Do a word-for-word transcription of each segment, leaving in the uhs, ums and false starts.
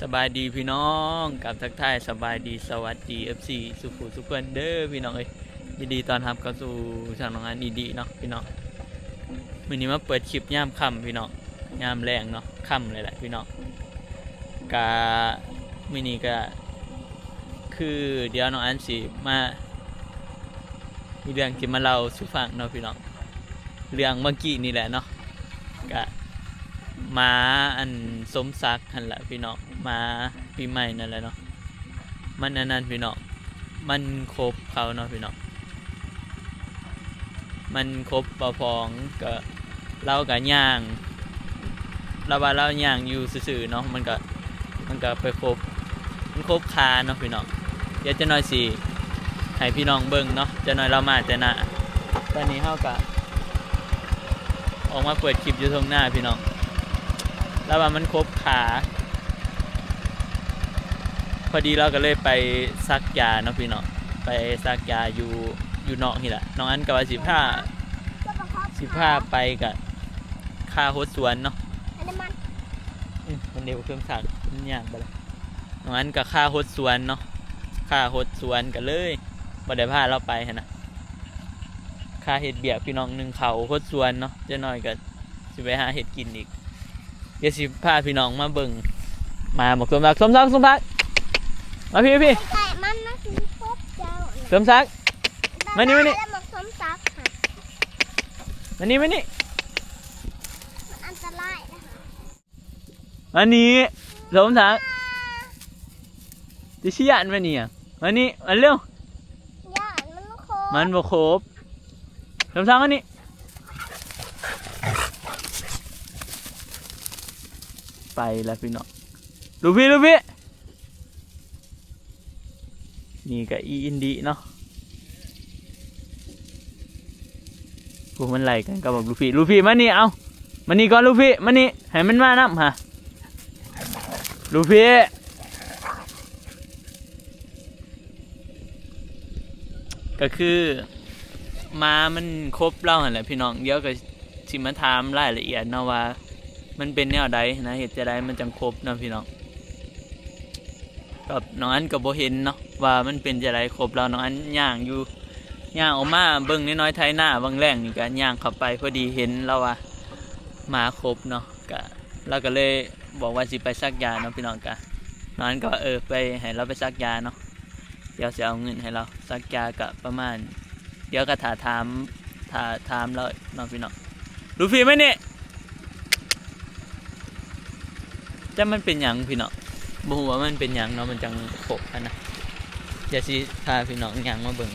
สบายดีพี่น้อง กับทักทายสบายดีสวัสดี เอฟซี สุขุสุขคนเด้อพี่น้องเอ้ย ยินดีต้อนรับเข้าสู่ช่องน้องอันดีๆเนาะพี่น้อง มื้อนี้มาเปิดคลิปยามค่ำพี่น้อง ยามแลงเนาะ ค่ำเลยแหละพี่น้อง กะมื้อนี้กะ คือเดี๋ยวน้องอันสิมา มีเรื่องสิมาเล่าสู่ฟังเนาะพี่น้อง เรื่องเมื่อกี้นี่แหละเนาะ กะหมาอันสมศักดิ์หั่นแหละพี่น้อง หมาปีใหม่นั่นแหละเนาะ มันอันนั้นพี่น้อง มันคบเขาเนาะพี่น้อง มันคบบ่าวพอง ก็ลาวก็ย่าง ลาวว่าลาวย่างอยู่ซื่อๆเนาะ มันก็ มันก็ไปคบ มันคบขาเนาะพี่น้อง เดี๋ยวจักหน่อยสิให้พี่น้องเบิ่งเนาะ จักหน่อยลาวมาแต่หน้า ตอนนี้เฮาก็ออกมาเปิดคลิปอยู่ทุ่งนาพี่น้อง ลาวว่ามันคบขา พอดีลาวก็เลยไปสักยาเนาะพี่น้อง ไปสักยาอยู่ อยู่นอกนี่แหละ น้องอันก็ว่าสิพา สิพาไปกะ ค่าฮดสวนเนาะ อันนี้มัน อืม มันเดียวเครื่องสัก มันย่างไปละ น้องอันก็ค่าฮดสวนเนาะ ค่าฮดสวนก็เลยบ่ได้พาลาวไปหั้นนะ ค่าเฮ็ดเวียกพี่น้อง นึ่งข้าวฮดสวนเนาะ จักหน่อยก็สิไปหาเฮ็ดกินอีก เดี๋ยวสิพาพี่น้องมาเบิ่ง มา บักสมศักดิ์ สมศักดิ์ สมศักดิ์ มาพี่ พี่ ไก่มันมันคือพบเจ้าน่ะ สมศักดิ์ มานี่ มานี่ แล้วบักสมศักดิ์ค่ะ มานี่ มานี่ มันอันตรายนะคะ มานี่ สมศักดิ์ จะเชียนมานี่อะ มานี่ มาเร็ว ย่านมันคบ มันบ่คบ สมศักดิ์ มานี่ ไปแล้วพี่น้อง ลูกพี่ ลูกพี่ นี่ก็อีอินดีเนาะ พวกมันไล่กันกับบักลูกพี่ ลูกพี่ มานี่ เอา มานี่ก่อน ลูกพี่ มานี่ ให้มันมานำหา ลูกพี่ ก็คือหมามันคบลาวหั่นแหละพี่น้อง เดี๋ยวก็สิมาถามรายละเอียดเนาะว่า มันเป็นแนวใดนะ เฮ็ดจั่งใดมันจั่งคบเนาะพี่น้อง กับน้องอันก็บ่เห็นเนาะว่ามันเป็นจั่งใดคบลาว น้องอันย่างอยู่ ย่างออกมาเบิ่งน้อยๆไถนาบางแลงนี่ก็ย่างเข้าไปพอดีเห็นลาวว่าหมาคบเนาะ ก็ ลาวก็เลยบอกว่าสิไปสักยาเนาะพี่น้อง ก็น้องอันก็ว่า เออ ไป ให้ลาวไปสักยาเนาะ เดี๋ยวสิเอาเงินให้ลาวสักยาก็ประมาณ เดี๋ยวก็ถ้าถาม ถ้าถามลาวเนาะพี่น้อง ลูกพี่ มานี่ จักมันเป็นหยังพี่น้อง บ่ฮู้ว่ามันเป็นหยังเนาะ มันจั่งคบหั้นนะ เดี๋ยวสิพาพี่น้องย่างมาเบิ่ง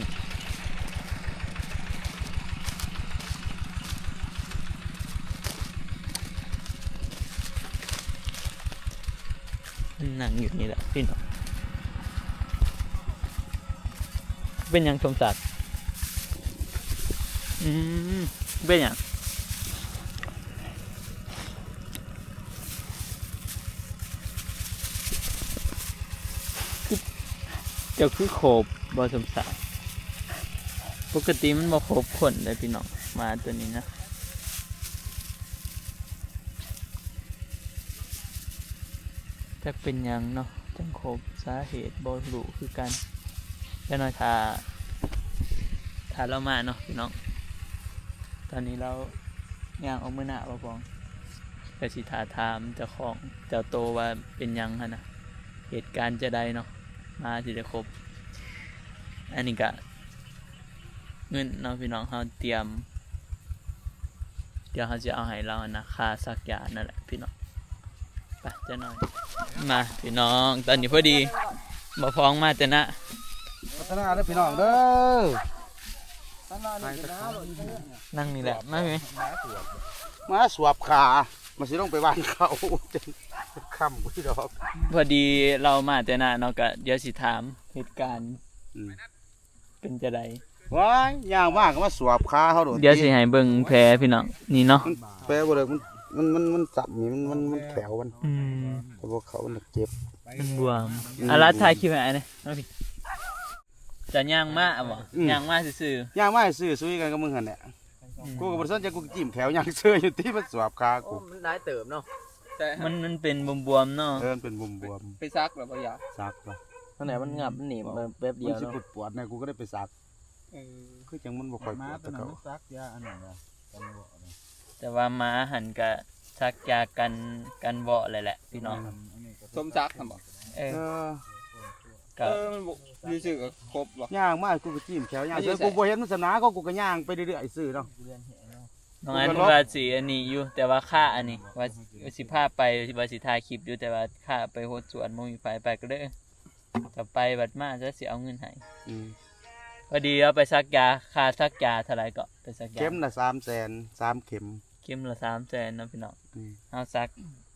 มันนั่งอยู่นี่แหละพี่น้อง เป็นหยังสมศักดิ์ อืม เป็นหยัง เจ้าคือคบบ่สมศักดิ์ ปกติมันบ่คบคนเด้พี่น้อง หมาตัวนี้นะ จักเป็นหยังเนาะ จั่งคบ สาเหตุบ่รู้คือกัน จักหน่อยถ้า ถ้าลาวมาเนาะพี่น้อง ตอนนี้ลาวย่างออกมื้อหน้าบ่พอง ก็สิถ้าถามเจ้าของ เจ้าโตว่าเป็นหยังหั้นนะ เหตุการณ์จั่งใดเนาะ หมาสิได้คบ อันนี้ก็เงินเนาะพี่น้อง เฮาเตรียม เดี๋ยวเฮาสิเอาให้ลาวนะ ค่าสักยานั่นแหละพี่น้อง ไปจักหน่อย มาพี่น้อง ตอนนี้พอดี บ่พองมาแต่หน้า พัฒนาเด้อพี่น้องเด้อ นั่งนี่แหละ มาพี่ มาสวบขา มาสิลงไปบ้านเขา ค่ำกูดอก พอดีลาวมาแต่หน้าเนาะ ก็เดี๋ยวสิถามเหตุการณ์ อืม เป็นจั่งใด ว้าย ย่างมากก็มาสวบขาเขาโดด เดี๋ยวสิให้เบิ่งแผลพี่น้อง นี่เนาะ มันแผลบ่ได้ มัน มัน มัน มันจับนี่ มัน มัน มันแผลวมัน อืม แต่พวกเขามันเจ็บ มันบวม อืม อ่ะ ลาวถ่ายคลิปให้อ้ายหน่อย มาพี่ จะย่างมาบ่ อืม ย่างมาซื่อๆ ย่างมาซื่อๆ ซุยกันกับมึงหั่นแหละ อืม กูก็บ่สนใจ กูก็จิ้มแผลวย่างเซยอยู่ติ มันสวบขากู โอ้ มันหลายเติบเนาะ แต่ มันมันเป็นบวมๆเนาะ เออมันเป็นบวมบวม ไปซักแล้วบ่ยา ๆสักละ นั่นแหละมันงับมันหนีบแบบแบบเดียว มันสิ เนาะ ปวดปวดๆเนี่ยกูก็ได้ไปสัก เออ คือจังมันบ่ค่อยปวดแต่เก่า ซักยาอันนั้นนะกันบ่นะ แต่ว่าหมาหันกะซักยากันกันเบาะเลยแหละพี่น้อง อันนี้ก็ สมซักหั่นบ่ เออ เออ เอ ก็ อมันบ่อยู่ซื่อก็ครบบ่ ย่างมากูก็จิ้มแขวย่างเจอกูบ่เห็นมันสนาก็กูก็ย่างไปเรื่อยๆซื่อเนาะ น้องอันว่าสิอันนี้อยู่แต่ว่าค่าอันนี้ว่าว่าสิพาไปว่าสิถ่ายคลิปอยู่แต่ว่าค่าไปโฮดสวนบ่มีไฟไปก็เลยจะไปบัดมาจะสิเอาเงินให้ อืม พอดีเอาไปซักยาค่าซักยาเท่าไหร่ก็ไปซักยา เข็มละสามแสนสามเข็ม เข็มละสามแสนเนาะพี่น้อง อืม เอาซัก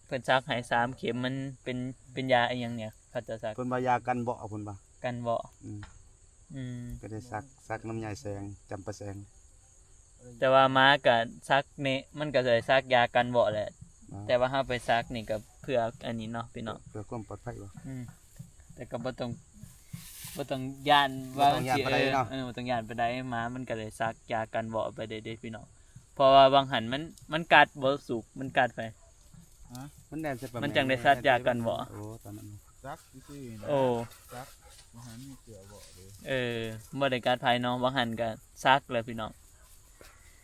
เพิ่นซักให้สามเข็มมันเป็นเป็นยาอีหยังเนี่ยเขาจะซัก เพิ่นว่ายากันเบาะเพิ่นว่า กันเบาะ อืม อืม ก็ได้สักสักน้ำยายแสงจำปาแสง แต่ว่าหมาก็ซักเนะมันก็เลยซักยากันเบาะแหละ อ่า แต่ว่าเฮาไปซักนี่ก็เพื่ออันนี้เนาะพี่น้อง เพื่อความปลอดภัยบ่ อืมแต่ก็บ่ต้องบ่ต้องย่านว่า บ่ต้องย่านปานใดเนาะ เออบ่ต้องย่านปานใดหมามันก็เลยซักยากันเบาะไปเด้เด้พี่น้องเพราะว่าบางหันมันมันกัดบ่สุกมันกัดไป มันแดนใส่ปลา มันจังได้สัตว์ยากันบ่ โอ้ตอนนั้น ซักซื่อๆนะ โอ้ ซักบ่หันมีเกลือบ่เลย เออบ่ได้กัดไผเนาะบางหันก็ซักเลยพี่น้อง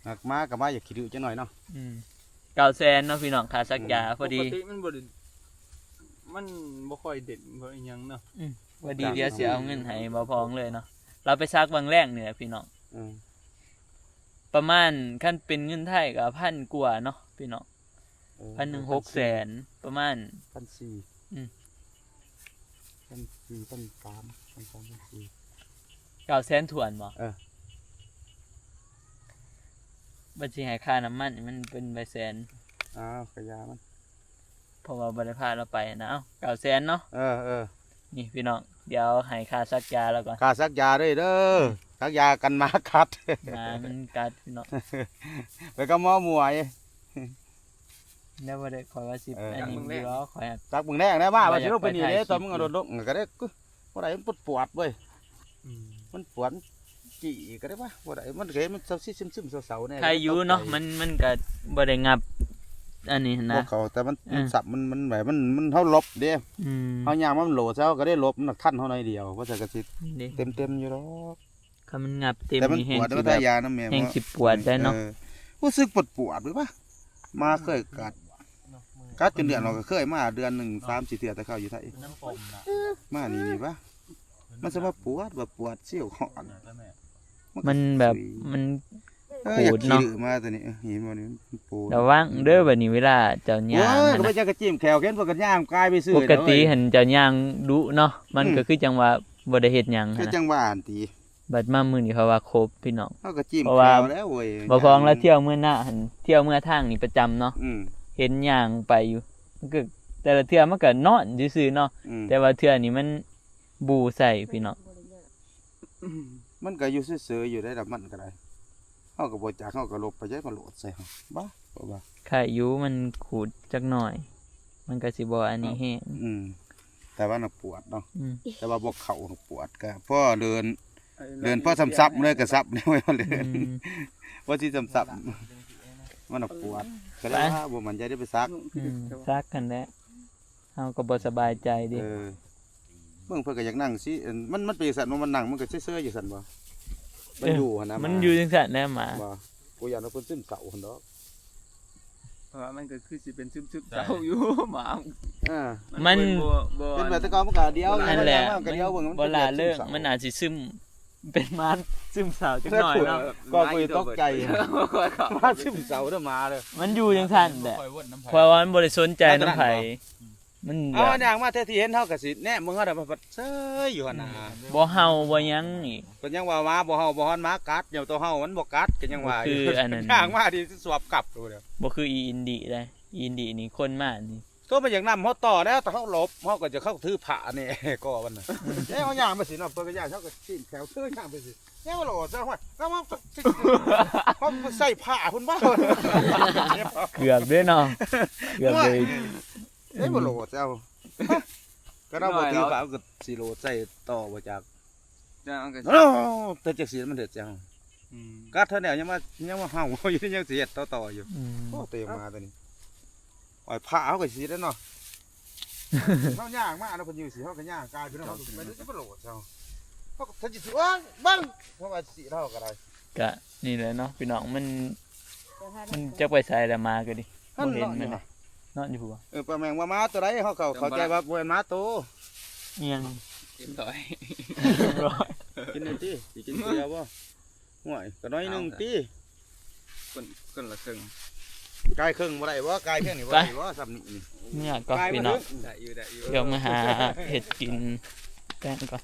หักมากับมาอยากขี้ดื้อจังหน่อยเนาะ อืมเก้าแสนเนาะพี่น้องค่าซักยาพอดี ปกติมันบ่ได้มันบ่ค่อยเด่นบ่อีหยังเนาะ อืมพอดีเดี๋ยวสิเอาเงินให้บ่พองเลยเนาะเราไปซักบางแรกนี่แหละพี่น้อง อืม ประมาณคันเป็นเงินไทยก็พันกว่าเนาะพี่น้อง เออ พันหนึ่งหกแสนประมาณ พันสี่ อืม พันสี่พันสามพันสามพันสี่ เก้าแสนถ้วนบ่ เออ บัญชีให้ค่าน้ำมันมันเป็นใบแสน อ้าวขยามัน เพราะว่าบ่ได้พาเราไปนะเอ้าเก้าแสนเนาะ เออเออ นี่พี่น้องเดี๋ยวให้ค่าซักยาแล้วก่อน ค่าสักยาด้วยเด้อสักยากันหมากัด หมามันกัดพี่น้อง แล้วก็หมอหมวย แล้วบ่ได้ขอยว่าสิ เออ อันนี้อยู่แล้วขอย สักมึงแรกนะว่า ว่า ว่าสิลงไปนี่ อยากไป เด้ ถ่าย ตอนมึงเอารถลงก็ได้กูบ่ได้มันปวดปวดเว้ย อืม มันปวดมันจี้ก็ได้ปะบ่ได้มันเคยมันเศร้าซีซึมๆเศร้าๆแน่ ใครอยู่เนาะมันมันก็บ่ได้งับ อันนี้นะ พวกเขาแต่มัน อืม มันสับมันมันแบบมันมันเฮาหลบเด้ อืม เฮายางมันโหลดแล้วก็ได้หลบมันทันเฮาหน่อยเดียวว่าซั่นก็สิ นี่ เต็มๆอยู่ดอก คันมันงับเต็ม แต่มัน นี่แฮง ปวด สิ มัน แบ ทา บ ยานะแม่ แฮง ว่า สิปวดได้เนาะ ออรู้สึกปวดปวดหรือปะมาเคยกัดกัดจนเดือนเราก็เคยมาเดือนหนึ่งสามสี่เทื่อแต่เขาอยู่ไทย น้ำปมนะ มานี่นี่ปะมันสมว่าปวดแบบปวดเสี้ยวหอน นะแม่ มันแบบมัน เออ ขูดเนาะ อยากขี้ดื้อมาตัวนี้เออเห็นบ่นี่มันปวด ระวังเด้อบัดนี้เวลาเจ้าย่าง โอ้ย มัน ก็ไป นะ จักกะจิ้มแขวเข็นพวกกันย่างกายไปซื้อ ปกติ เนาะ หันเจ้าย่างดุเนาะมัน อืม ก็คือจังว่าบ่ได้เฮ็ดหยัง ก็ หั้นนะ จังหวะอันตี บัดมามื้อนี้เขาว่าครบพี่น้อง เขาก็จิ้ม เพราะว่า แขวแล้วเว้ย บ่พองแล้วเที่ยวเมื่อหน้าหันเที่ยวเมื่อทางนี่ประจำเนาะ อืม เห็นย่างไปอยู่มันก็แต่ละเทื่อมันก็นอนซื่อๆเนาะ อืม แต่ว่าเทื่อนี้มันบูใส่พี่น้อง มันก็อยู่ซื่อๆอยู่ได้ดอกมันก็ได้เฮาก็บ่จักเฮาก็หลบไปใช้มาโหลดใส่เฮาบ้าบ่ว่า ไข่ยูมันขูดจักหน่อย มันก็สิบ่อันนี้แฮง อืมแต่ว่าน่ะปวดเนาะ อืม แต่ว่าบ่เข้าปวดก็พอเดิน เดินพอซ้ำๆเลยก็ซ้ำเลยว่าเดิน อืม ว่าสิซ้ำๆมันน่ะปวดก็เลยว่าบ่มั่นใจได้ไปซัก อืมซักกันแหละเฮาก็บ่สบายใจเด้ เออเบิ่งเพิ่นก็อยากนั่งสิเอิ่นมันมันเป็นจังซั่นบ่มันนั่งมันก็เซยๆอยู่ซั่นบ่มันอยู่หั่นนะ มันอยู่จังซั่นแหละหมา บ่กูย่านว่าเพิ่นซึมเศร้าหั่นดอก เพราะว่ามันก็คือสิเป็นซึมๆเศร้าอยู่หมา อ่า มัน บ่บ่ เป็นแบบแต่ก่อนมันก็เดียว นั่นแหละ มันก็เดียวเบิ่งมัน บ่ เป็น ล่า แบบ เริง ซึมเศร้า มันอาจสิซึมเป็นหมาซึมเศร้าจักหน่อยเนาะ ก็กูตกใจมาซึมเศร้าเด้อหมาเลย มันอยู่จังซั่นแหละ คอยวนน้ำไผ่ เพราะว่ามันบ่ได้สนใจนำไผมันแบ เอา บ อันอย่างมาแท้ที่เห็นเฮาก็สิแนมมึงเฮาได้มาปัดเซยอยู่หั่นน่ะ บ่เห่าบ่หยังนี่ ก็ยังว่าหมาบ่เฮาบ่ฮ้อนหมากัดอยู่ตัวเฮามันบ่กัดก็ยังว่า คืออันนั้น ย่างมาที่สวบกลับดูเด้อ บ่คืออีอินดีได้อีอินดีนี่คนมานี่ ตัวมันอยากนำเฮาต่อแล้วแต่เฮาหลบเฮาก็จะเข้าถือผ้านี่ ก็วันน่ะแล้วเฮาย่างมาสิเนาะเพิ่นก็ย่างเฮาก็สิ้นแถวเสื้อย่างไปสิแล้วโหลดซะห้วยแล้วมันเขาใส่ผ้าพุ่นบ่ เกือบเด้เนาะเกือบเลย เอ้ยบ่โหลดซะก็เราบ่ถือผ้าก็สิโหลดใส่ต่อบ่จัก จ้ามันก็ โอ้แต่จักสิมันเฮ็ดจัง อืม กัดเท่าแนวยังมายังมาเห่าอยู่ยังสิเฮ็ดต่อๆอยู่ อืม โอ้ตัวเองมาตัวนี้ ไหว้พระเขาก็สิได้เนาะ เขาย่างมาเนาะ เพิ่นอยู่สิ เขาก็ย่างกายไปเนาะ เขาก็ไปเรื่อยๆ บ่โลดเขา เขาก็ เขาสิสิว่าเบิ่ง เขาว่าสิ เราก็ได้ กะนี่แหละเนาะพี่น้อง มัน มันจักไปไสแล้ว หมาก็ดี หั่น บ่เห็น นอนอยู่ มัน หั่น นอนอยู่หัว เออ ป้าแมงว่าหมาตัวใด เขาเข้า เข้าใจว่าบ่แม่นหมาโต เอียง เอ็มร้อย เอ็มร้อย กินหน่อยติ สิกินเกลือบ่ ห่วย ก็น้อยหนึ่งติ คน คนละครึ่ง กายครึ่งบ่ได้บ่ กายเพียงนี่บ่ ไป ได้บ่ ซ้ำนี่นี่ เมื่อก่อน กาย พี่น้อง มาถึง ได้อยู่ ได้อยู่ เดี๋ยวมาหาเฮ็ดกินแป้งก่อน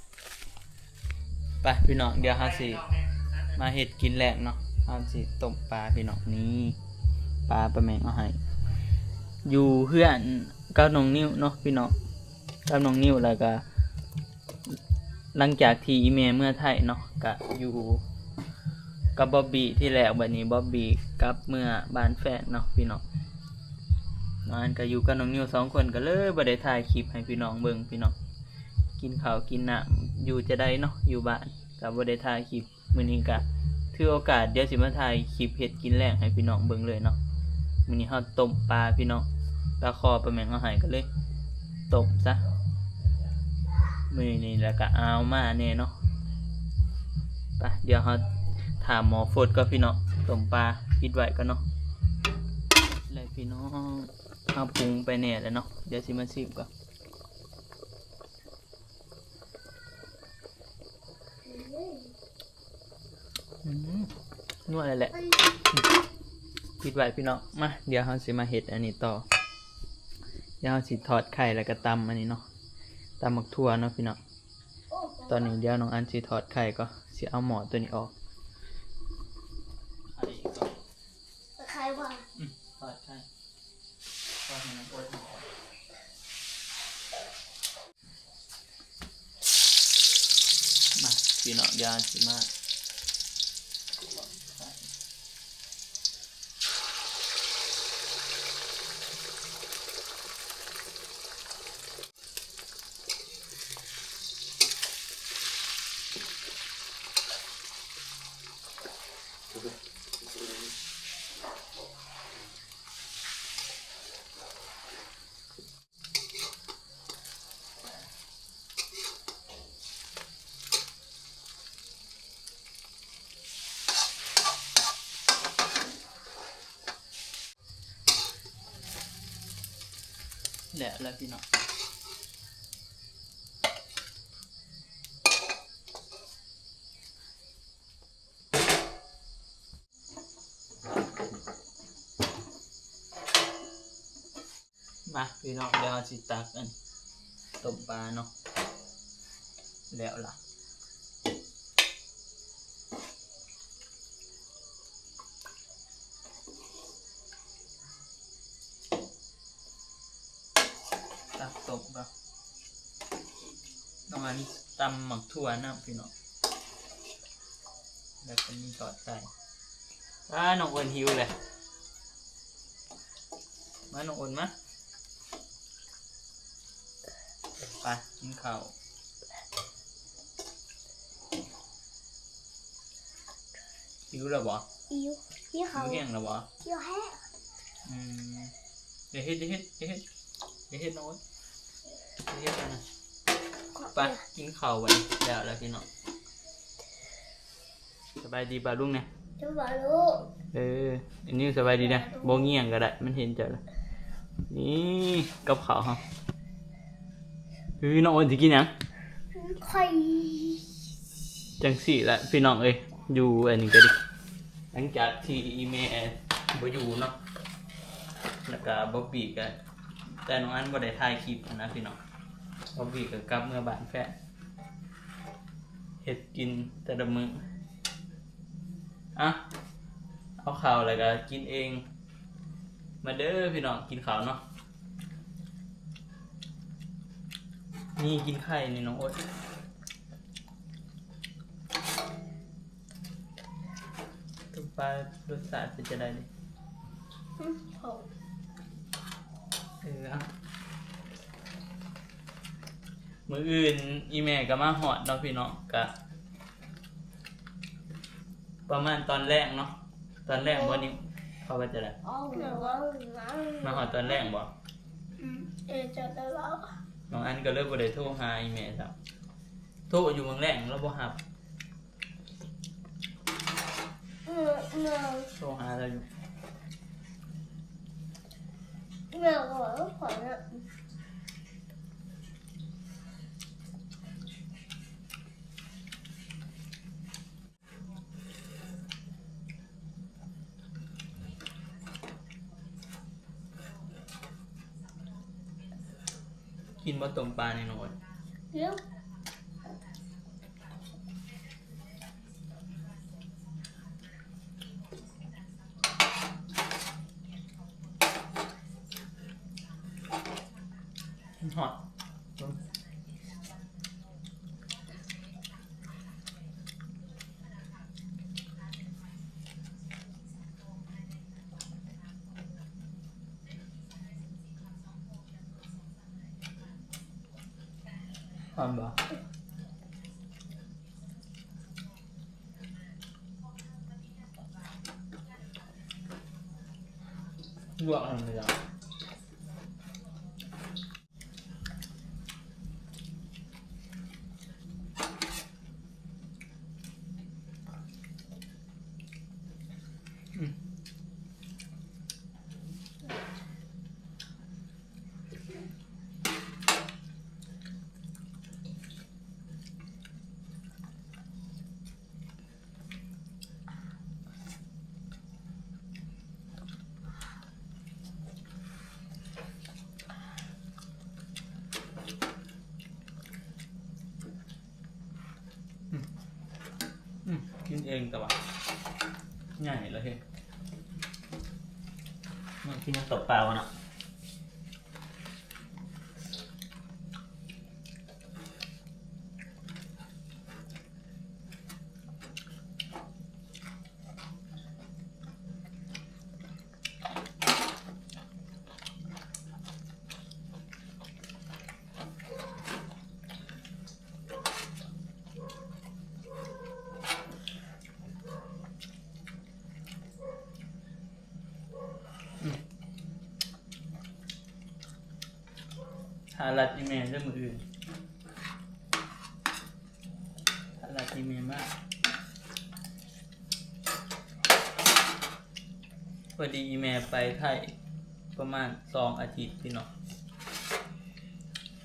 ไปพี่น้อง เดี๋ยวเฮาสิมาเฮ็ดกินแลงเนาะ เฮาสิต้มปลาพี่น้อง นี่ ปลาป้าแมงเอาให้ อยู่เฮือนกับน้องนิวเนาะพี่น้อง กับน้องนิว แล้วก็ หลังจากที่อีแม่เมือไทยเนาะ ก็อยู่กับบอบบี้ที่แรก บัดนี้บอบบี้กลับเมือบ้านแฟนเนาะพี่น้อง น้องอันก็อยู่กับน้องนิวสองคน ก็เลยบ่ได้ถ่ายคลิปให้พี่น้องเบิ่งพี่น้อง กินข้าวกินน้ำอยู่จะได้เนาะ อยู่บ้านก็บ่ได้ถ่ายคลิป มื้อนี้ก็ถือโอกาส เดี๋ยวสิมาถ่ายคลิปเฮ็ดกินแลงให้พี่น้องเบิ่งเลยเนาะ มื้อนี้เฮาต้มปลาพี่น้อง ปลาคอป้าแมงเอาให้ก็เลยต้มซะ มื้อนี้แล้วก็เอามาแน่เนาะ ไป เดี๋ยวเฮาถามหมอฟดก่อนพี่น้อง ต้มปลาปิดไว้ก่อนเนาะ แล้วพี่น้อง เฮาปรุงไปแน่แล้วเนาะ เดี๋ยวสิมาชิมก่อน อืม นัวเลยแหละ ปิดไว้พี่น้อง มา เดี๋ยวเฮาสิมาเฮ็ดอันนี้ต่อ เดี๋ยวเฮาสิทอดไข่แล้วก็ตำอันนี้เนาะ ตำหมากถั่วเนาะพี่น้อง ตอนนี้เดี๋ยวน้องอันสิทอดไข่ก่อน สิเอาหม้อตัวนี้ออก ไข่ก่อน ไข่ว่ะ อืม ทอดไข่ ทอดให้มันโคตรหอม มา พี่น้อง เดี๋ยวสิมา แล้ว แล้วพี่น้อง มาพี่น้อง เดี๋ยวเฮาสิตักอันต้มปลาเนาะ แล้วล่ะ ตักต้มก่อน น้องอันตำหมากถั่วนะพี่น้อง แล้วก็มีทอดไข่ อ่า น้องอ้นหิวเลย มา น้องอ้นมา ไป กินข้าว หิวแล้วบ่ หิว หิวข้าว หิวแฮงแล้วบ่ หิวแฮง อืม อย่าเฮ็ด อย่าเฮ็ด อย่าเฮ็ด อย่าเฮ็ด น้องอ้น อย่าเฮ็ดนะ ไป กินข้าวบัดนี้ แล้ว แล้วพี่น้อง สบายดีป่ะลุงเนี่ย สบายลูก เออ อันนี้สบายดีนะ บ่เงี่ยงก็ได้ มันเห็นเจ้าแล้ว นี่กับข้าวเฮา เฮ้ย น้องอ้นสิกินหยัง ไข่ จังซี่ละพี่น้องเอ้ย อยู่อันนี้ก็ดี หลังจากที่อีแม่บ่อยู่เนาะ แล้วก็บอบบี้ก็ แต่น้องอันบ่ได้ถ่ายคลิปนะพี่น้อง บอบบี้ก็กลับเมือบ้านแฟน เฮ็ดกินแต่ละมื้อ อ่ะ เอาข้าวแล้วก็กินเอง มาเด้อพี่น้อง กินข้าวเนาะ นี่กินไข่นี่น้องอ้น ต้มปลารสชาติเป็นจั่งใด๋นี่ อืม หอม เออ เอา มื้ออื่นอีแม่ก็มาฮอดเนาะพี่น้อง ก็ประมาณตอนแลงเนาะ ตอนแลงบ่นี่ เขาว่าจะได้ อ๋อ มาหอดตอนแรกบ่ อืมเอจะได้แล้ว น้องอันก็เลยบ่ได้โทรหาอีแม่ซ้ำ โทรอยู่เมืองแรกแล้วบ่รับ เมื่อเมื่อ โทรหาแล้วอยู่ เมื่อก่อนก็ขอเนี่ย กินบ่ต้มปลาในหน่อย เดี๋ยว หอด หอมบ่ ลวกอันนี้ละ อืม กินเองแต่ว่า ง่ายเลยเฮ้ย มันกินน้ำตกปลาวะเนาะ หาลัดอีเมลได้มืออื่น หาลัดอีเมลมาก พอดีอีเมลไปไทยประมาณสองอาทิตย์พี่น้อง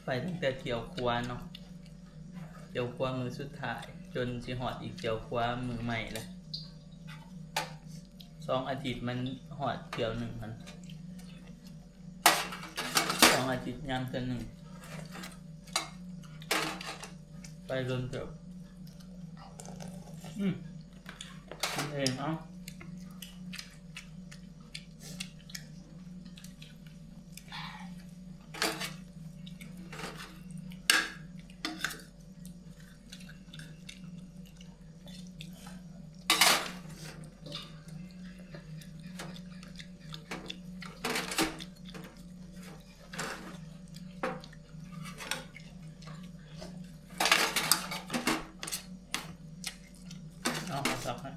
ไปตั้งแต่เที่ยวครัวเนาะ เที่ยวครัวมือสุดท้าย จนสิฮอดอีกเที่ยวครัวมือใหม่เลย สองอาทิตย์มันฮอดเที่ยวหนึ่งมัน สองอาทิตย์ยามเทื่อหนึ่ง ไปโดนเติบ อืม กินเองเอ้า เอามาสับให้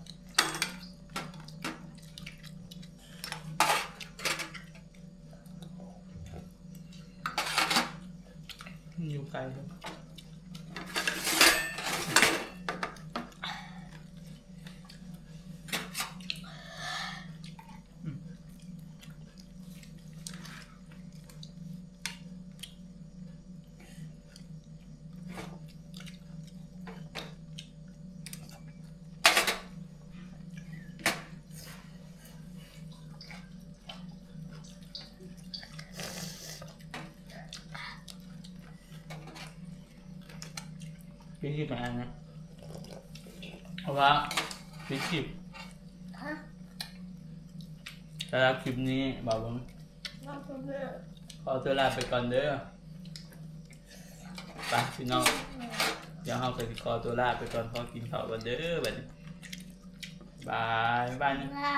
อยู่ไกลเลย พี่ที่มานะ เพราะว่าพี่คลิป ฮะ สำหรับคลิปนี้บอกว่า ลองคุณเพื่อ ขอตัวลาไปก่อนเด้อ ไปพี่น้อง เดี๋ยวเราก็สิขอตัวลาไปก่อน ขอกินข้าวก่อนเด้อบัดนี้ บายบายนะ ว่า